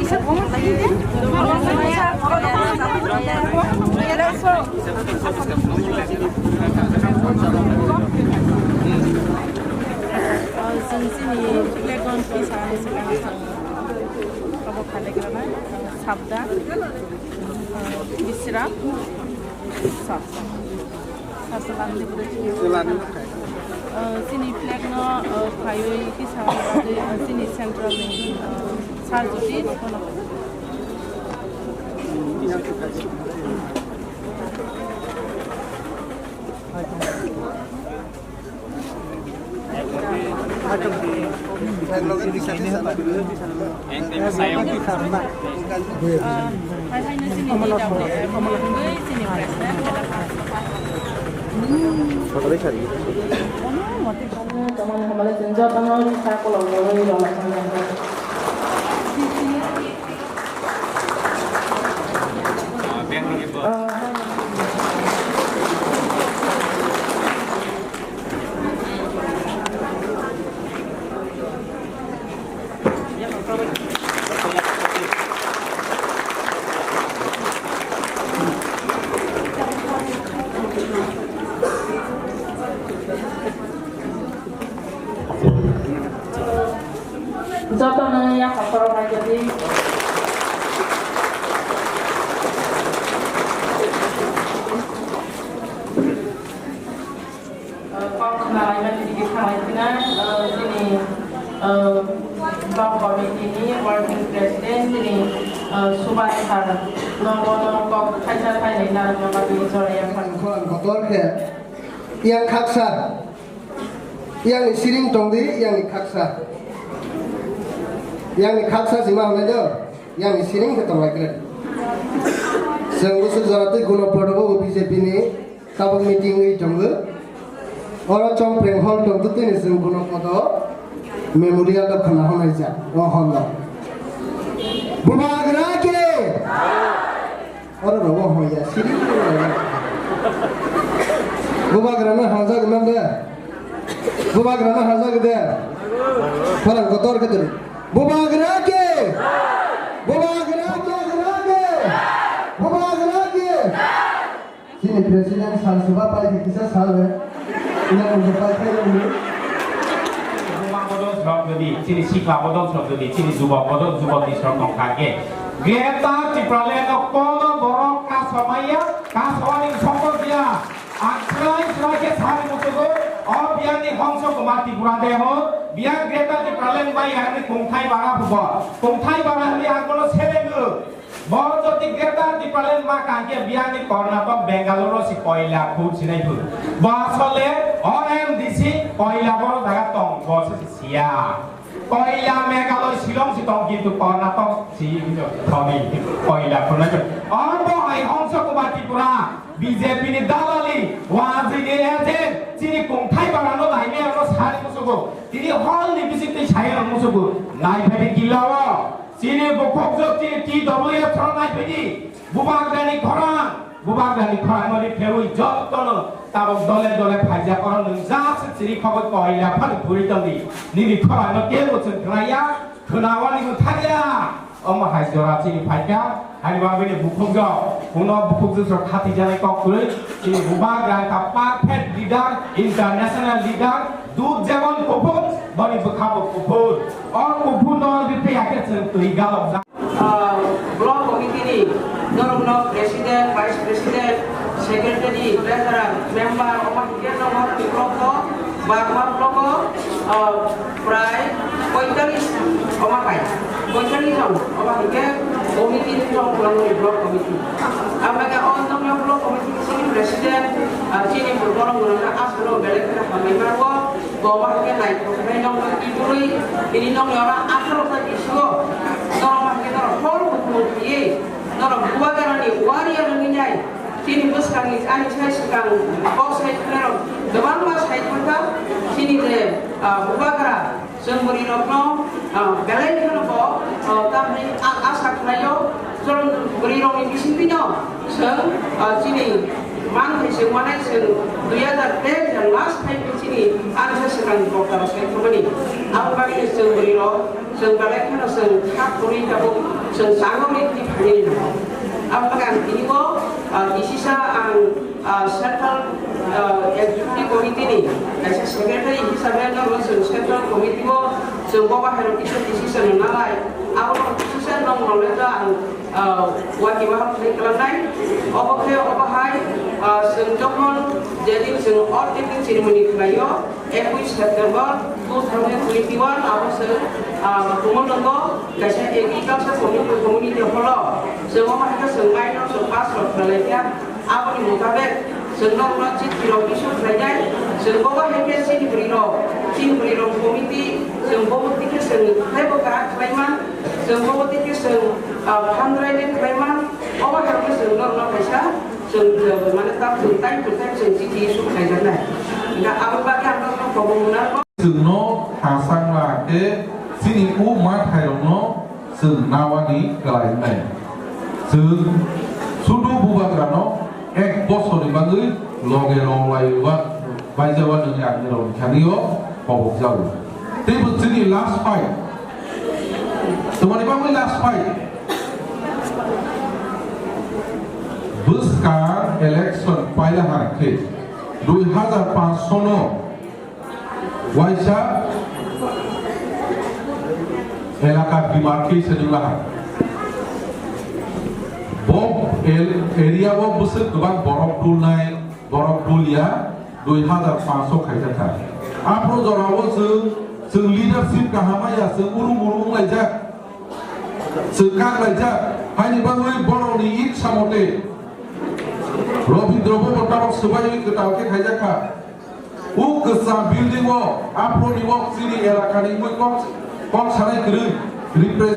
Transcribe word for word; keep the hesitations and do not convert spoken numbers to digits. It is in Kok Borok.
Chwng chini playground kisa ani swkang abo khalaikrana Sabda, Bisram, Sir. Sir, chwng ani. Chini flag no phaiwi kisa chini central ni sir Jyoti. Jotono yaphang khoroknai kwtwi. Kok khna laimani digi thanglai khna, chini block committee ni working president chini Subhas sir no bono kok thaisa thainwi narwkna bagwi jorya kha. Khorang kotor khe yang khaksa. Yang ni siring tong di, yang ni khaksa. Yang ni khaksa si ma hwnai do, yang ni siring khe tong lai kre. Chwng bwswk jora twi Gunopodo bo B J P ni tabuk meeting wi tongo. Oro Chongpreng hall tong twi ni chwng Gunopodo memorial do khna hwnai ja, o hall no. Bubagra ke! Oro rogo hoi ya, siri rogo ya. Bubagra na hajak nam de. Bubagra na hajak de. Khorang kotor ke turu. Bubagra ke. Bubagra, Bubagra ke. Bubagra ke. Chini president sal suba pai ke kisa sal de. Ina ko pai ke ni. Buma bodol srok jodi, chini sikla bodol srok jodi, chini jubok bodol jubok ni srok tong kha ke. Greater Tipraland o kono borok kasomaya, kasomani sokol dia. Ang srai srai khe sari mutugo, o biyang ni Hongso Kumar Tripura deho, biyang Greater Tipraland bai ang ni kungthai bara bubo. Kungthai bara hwnwi ang bono selengo. Bo jodi Greater Tipraland ma kangkhe biyang ni Karnataka Bangalore si koila khud sinai khud. Bo asole O M D C koila boro jaga tong bo se siya. Koila Meghalaya Shillong si tong kintu Karnataka si thoni koila khunai. Abo hai Hongso Kumar Tripura B J P ni dalali wajini agent chini kungthai bara no nai me ano sari musugo. Tini hall ni bisik tei saya musugo. Nai phai gilao. Chini bukhuk jok chini T W F thornai phini. Bubagrani khorang, bubagrani khorang no riphewi jottono tabok dole dole phaijak oro nwng jak se chiri khogoi koila phano phuri tongdi. Nini khorang no kebo chwng khlaiya, khwnawani bo thangya. Omo hai jora chini phaikha, hani bagwini bukhuk jok, kuno bukhuk jok sok khati janai kok kwrwi, chini bubagra ka perfect leader, international leader, dud jemon kuphur, boni bwkha bo kuphur. O kuphur no riphe ya khe chwng twi galok jak. Ah, block committee ni norokno president, vice president, secretary, treasurer, member, omo hingke norok ni block o, Bagma block o, ah, prai poitallis omo kai, poitallis jon omo hingke committee ni jon block committee. Amage o nokno block committee ni president, ah, chini borok no asolo belai kheno hambai mano. Bo ba hwnkhe naithok khe nokno twibrwi, tini nokni oro atharo ta bisingo norok ba hwnkhe norok hor bukhuk twiwi norok Bubagrani warrior wngwi nai. Chini bwskangni ani sai swkang kok sai thwnairok kwbangma sai thangkha. Chini je, ah, Bubagra chwng bwrwirokno, ah, belai kheno bo, ah, tamni a-, asa khlaio. Chwng bwrwirokni bisingtwino chwng, ah, chini Mang hai chwng manai chwng dui hazar teis jang last time ni chini R S S swkang ni kokta rok sai thangmani. Abo bagwi chwng bwrwi rok chwng belai kheno chwng kha khorwi tabuk chwng changmani twi phainani nango. Abo bagwi ang tini bo, ah, D C sa ang, ah, Central, ah, Executive Committee ni kaisa secretary hisabe no chwng Central Committee o chwng bo bahai rok kisa decision rwna lai. Abo decision rok rwle to ang ah, wati waham khlai kwlangnai. Obo khe obo hai, ah, chwng jokhon jedin chwng oath taking ceremony khlaio, ekush September two thousand twenty-one, abo chwng, ah, Kumalnongo kaisa agriculture community, community hall o chwng omo hai khe chwng minor chwng pass rok khlai kha. Aboni mutabek chwng norokno chithi rok issue khlainai. Chwng bo hai khe chini bwrwi rok, chini bwrwi rok committee, chwng bo twi khe chwng teibo kwrak khlai man, chwng bo twi khe chwng, ah, fundraising khlai man. Obo hai khe chwng norokno kaisa chwng, chwng mane tam chwng time to time chwng chithi issue khlaijaknai. Hingkhe aboni bagwi ang norokno kobong rwnai. Chwngno khasang la khe chini o ma thairokno chwng nawani kwlai wngnai. Chwng sudu bubagrano ek bosorni bagwi loge rwlaiwi ba-, baijaba nwnwi ang nirokni thani-o kobokjago. Teibo chini last fight. Twmani bagwi last fight? Bwskang election paila hai khe dui hazar panch no waisa elaka demarcation wngla hai. Bo el-, area o bwswk kwbang borok dulnai, borok dulya, dui hazar panch o khaijak kha. Aphuru jorao chwng, chwng leadership kaham ya, chwng urum urum wnglaijak, chwng kaklaijak. Haini bagwi borokni iksa mote Robindra bo bo tabok swbaiwi kwtal khe khaijak kha. O kwcham building o aphuru ni o chini elakani wngwi kok, kok sanai kwrwi represent